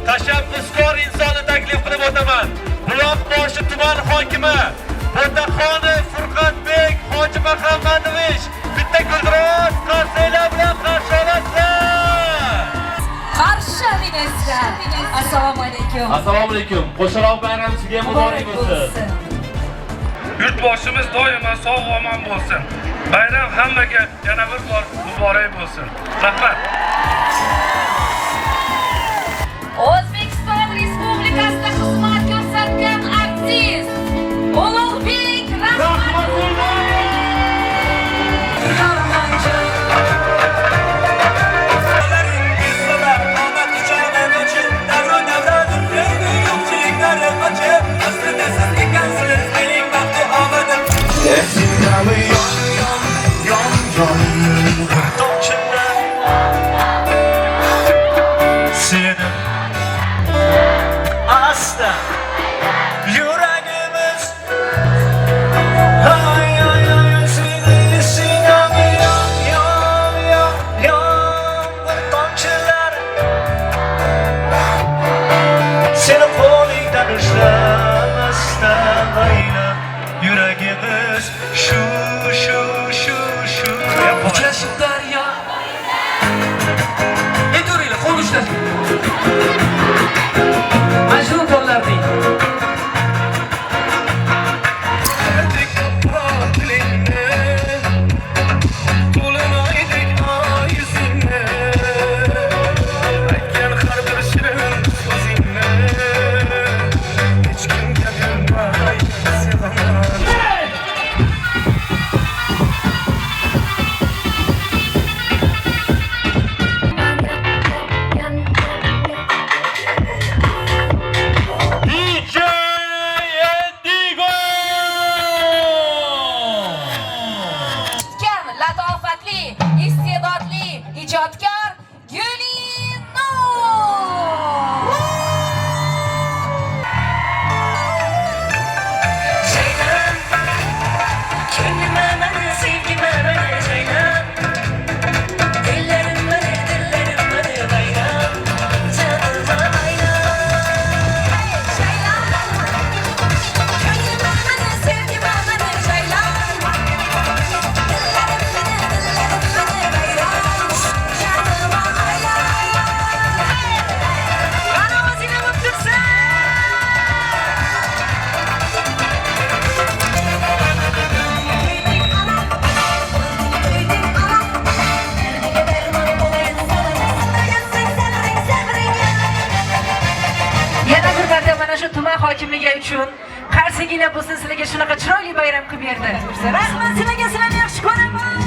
Tashabbuskor insonni taklif qilib o'taman. Buloqboshi tuman hokimi Bo'taxonov Furqatbek Hoji Muhammadovich bitta guldiroz qarsaklar bilan qarshi olasizlar. Qarshi olingizlar. Assalomu alaykum. Assalomu alaykum. Qo'shaloq bayrami sizga muborak bo'lsin. Yurtboshimiz doimo sog' omon bo'lsin. Bayram hammaga yana bir bor muborak bo'lsin. Rahmat. O'zbekiston Respublikasida xizmat ko'rsatgan artist Ulug'bek Rahmatulloyev. Seni asta yuragimiz ay ay ay seni sinami yon yon yon yon bir tomchilar seni qo'lingdan ushlamasdan aylab yuragimiz shu shu shu shu. Uchrashib daryo. Aytaveringlar, qo'l ushlashib. Majnun bolalardek. To'lin oy yuzingni, aytgan har bir shirin so'zingni hech kimga bermay sevaman. DJ Endigo! Eshitgan latofatli, iste'dodli ijodkor Gulinur. Ko'nglim mani, sevgim mani jaylan. Dillerim mani, dillerim mani bayram. Canıma aylan. Jaylan. Ko'nglim mani, sevgim mani jaylan. Dillarim mani, dillarim mani bayram. Canıma aylan. Qani o'zingni bo'lib tursin. Yana bir marta mana shu tuman hokimligi uchun qarsaklar bo'lsin, sizlarga shunaqa chiroyli bayram qilib berdi. Rahmat sizlarga, sizlarni yaxshi ko'raman.